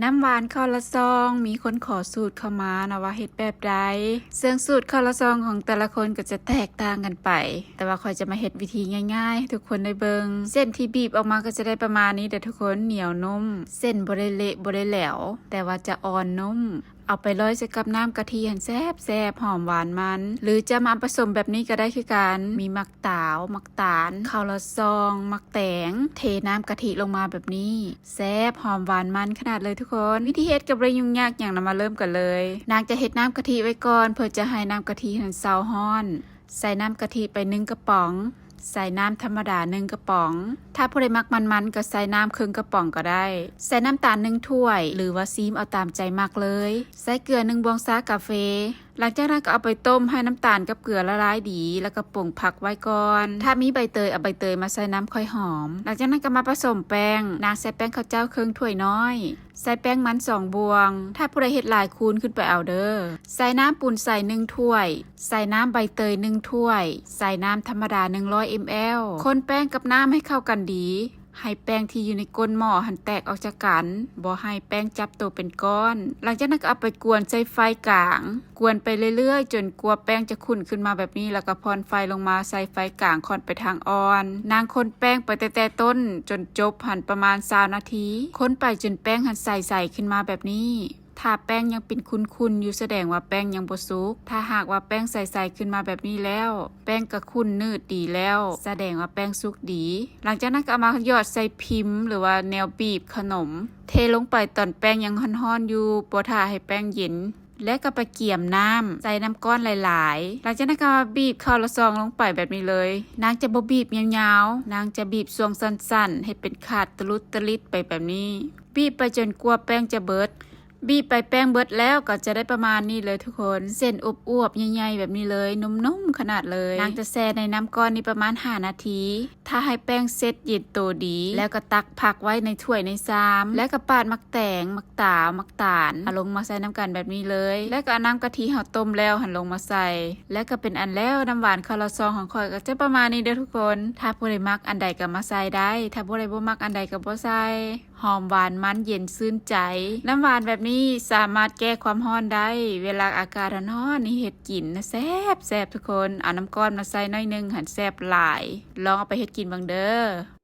ນ້ຳຫວານເຂົ້າລະຊອງ ມີຄົນຂໍສູດເຂົ້າມານະວ່າເຮັດແບບໃດ, ເຊິ່ງສູດເຂົ້າລະຊອງຂອງແຕ່ລະຄົນກໍຈະແຕກຕ່າງກັນໄປ, ແຕ່ວ່າຂ້ອຍຈະມາເຮັດວິທີງ່າຍໆໃຫ້ທຸກຄົນໄດ້ເບິ່ງ. ເສັ້ນທີ່ບີບອອກມາກໍຈະໄດ້ປະມານນີ້ເດີທຸກຄົນ, ໜຽວນຸ້ມ, ເສັ້ນບໍ່ໄດ້ເລະບໍ່ໄດ້ແຫຼວ, ແຕ່ວ່າຈະອ່ອນນຸ້ມ. ເອົາໄປລອຍໃສ່ກັບນ້ຳກະທິຫັ້ນແຊບໆ ຫອມຫວານມັນ ຫຼືຈະມາປະສົມແບບນີ້ກໍໄດ້ຄືກັນ. ມີໝາກຕາວ, ໝາກຕານ, ເຂົ້າລະຊອງ, ໝາກແຕງ, ເທນ້ຳກະທິລົງມາແບບນີ້. ແຊບ ຫອມ ຫວານ ມັນຂະໜາດເລີຍທຸກຄົນ. ວິທີເຮັດກໍບໍ່ໄດ້ຫຍຸ້ງຍາກຫຍັງນະ, ມາເລີ່ມກັນເລີຍ. ນາງຈະເຮັດນ້ຳກະທິໄວ້ກ່ອນ ເພື່ອຈະໃຫ້ນ້ຳກະທິຫັ້ນເຊົາຮ້ອນ. ໃສ່ນ້ຳກະທິໄປໜຶ່ງກະປ໋ອງ, ໃສ່ນ້ຳທຳມະດາໜຶ່ງກະປ໋ອງ. ຖ້າຜູ້ໃດມັກມັນໆ ກໍໃສ່ນ້ຳເຄິ່ງກະປ໋ອງກໍໄດ້. ໃສ່ນ້ຳຕານໜຶ່ງຖ້ວຍ ຫຼືວ່າຊີມເອົາຕາມໃຈມັກເລີຍ. ໃສ່ເກືອໜຶ່ງບ່ວງຊາກາເຟ. ຫຼັງຈາກນັ້ນກໍເອົາໄປຕົ້ມໃຫ້ນ້ຳຕານກັບເກືອລະລາຍດີ ແລ້ວກໍປົງຜັກໄວ້ກ່ອນ. ຖ້າມີໃບເຕີຍ ເອົາໃບເຕີຍມາໃສ່ນຳຄ່ອຍຫອມ. ຫຼັງຈາກນັ້ນກໍມາປະສົມແປ້ງ. ນາງໃສ່ແປ້ງເຂົ້າເຈົ້າເຄິ່ງຖ້ວຍນ້ອຍ, ໃສ່ແປ້ງມັນສອງບ່ວງ. ຖ້າຜູ້ໃດເຮັດຫຼາຍຄູນຂຶ້ນໄປເອົາເດີ. ໃສ່ນ້ຳປູນໃສໜຶ່ງຖ້ວຍ, ໃສ່ນ້ຳໃບເຕີຍໜຶ່ງຖ້ວຍ, ໃສ່ນ້ຳທຳມະດາໜຶ່ງຮ້ອຍເອັມແອລ. ຄົນແປ້ງກັບນ້ຳໃຫ້ເຂົ້າກັນດີ. ໃຫ້ແປ້ງທີ່ຢູ່ໃນກົ້ນໝໍ້ຫັ້ນແຕກອອກຈາກກັນ, ບໍ່ໃຫ້ແປ້ງຈັບໂຕເປັນກ້ອນ. ຫຼັງຈາກນັ້ນກໍເອົາໄປກວນໃສ່ໄຟກາງ, ກວນໄປເລື້ອຍໆ ຈົນກວ່າແປ້ງຈະຂຸ້ນຂຶ້ນມາແບບນີ້, ແລ້ວກໍຜ່ອນໄຟລົງມາໃສ່ໄຟກາງ ຂ້ອນໄປທາງອ່ອນ. ນາງຄົນແປ້ງໄປແຕ່ ແຕ່ຕົ້ນຈົນຈົບຫັ້ນປະມານຊາວນາທີ, ຄົນໄປຈົນແປ້ງຫັ້ນໃສໆຂຶ້ນມາແບບນີ້. ຖ້າແປ້ງຍັງເປັນຂຸ້ນໆຢູ່ ສະແດງວ່າແປ້ງຍັງບໍ່ສຸກ. ຖ້າຫາກວ່າແປ້ງໃສໆຂຶ້ນມາແບບນີ້ແລ້ວ, ແປ້ງກະຂຸ້ນໜືດດີແລ້ວ, ສະແດງວ່າແປ້ງສຸກດີ. ຫຼັງຈາກນັ້ນກໍເອົາມາຫຍອດໃສ່ພິມ ຫຼືວ່າແນວບີບຂະໜົມ, ເທລົງໄປຕອນແປ້ງຍັງຮ້ອນໆຢູ່, ບໍ່ຖ້າໃຫ້ແປ້ງເຢັນ, ແລ້ວກໍໄປກຽມນ້ຳໃສ່ນ້ຳກ້ອນຫຼາຍໆ. ຫຼັງຈາກນັ້ນກໍມາບີບເຂົ້າລະຊອງລົງໄປແບບນີ້ເລີຍ. ນາງຈະບໍ່ບີບຍາວໆ, ນາງຈະບີບຊ່ວງສັ້ນໆ ໃຫ້ເປັນຂາດຕະຫຼຸດຕະລິດໄປແບບນີ້. ບີບໄປຈົນກວ່າແປ້ງຈະເບິດ. ບີບໄປແປ້ງເບິດແລ້ວກໍຈະໄດ້ປະມານນີ້ເລີຍທຸກຄົນ. ເສັ້ນອວບໆໃຫຍ່ໆແບບນີ້ເລີຍ, ນຸ້ມໆຂະໜາດເລີຍ. ນາງຈະແຊ່ໃນນ້ຳກ້ອນນີ້ປະມານຫ້ານາທີ. ຖ້າໃຫ້ແປ້ງເຊັດເຢັນໂຕດີ ແລ້ວກໍຕັກພັກໄວ້ໃນຖ້ວຍໃນຊາມ, ແລ້ວກໍປາດໝາກແຕງ, ໝາກຕາວ, ໝາກຕານ ເອົາລົງມາໃສ່ນຳກັນແບບນີ້ເລີຍ. ແລ້ວກໍເອົານ້ຳກະທິເຮົາຕົ້ມແລ້ວຫັ້ນລົງມາໃສ່, ແລ້ວກໍເປັນອັນແລ້ວ. ນ້ຳຫວານເຂົ້າລະຊອງຂອງຂ້ອຍກໍຈະປະມານນີ້ເດີທຸກຄົນ. ຖ້າຜູ້ໃດມັກອັນໃດກໍມາໃສ່ໄດ້, ຖ້າຜູ້ໃດບໍ່ມັກອັນໃດກໍບໍ່ໃສ່. ຫອມ ຫວານ ມັນ ເຢັນຊື່ນໃຈ. ນ້ຳຫວານແບບນີ້ສາມາດແກ້ຄວາມຮ້ອນໄດ້. ເວລາອາກາດຮ້ອນໆນີ້ເຮັດກິນນະແຊບໆທຸກຄົນ. ເອົານ້ຳກ້ອນມາໃສ່ໜ້ອຍໜຶ່ງຫັ້ນແຊບຫຼາຍ. ລອງເອົາໄປເຮັດກິນເບິ່ງເດີ.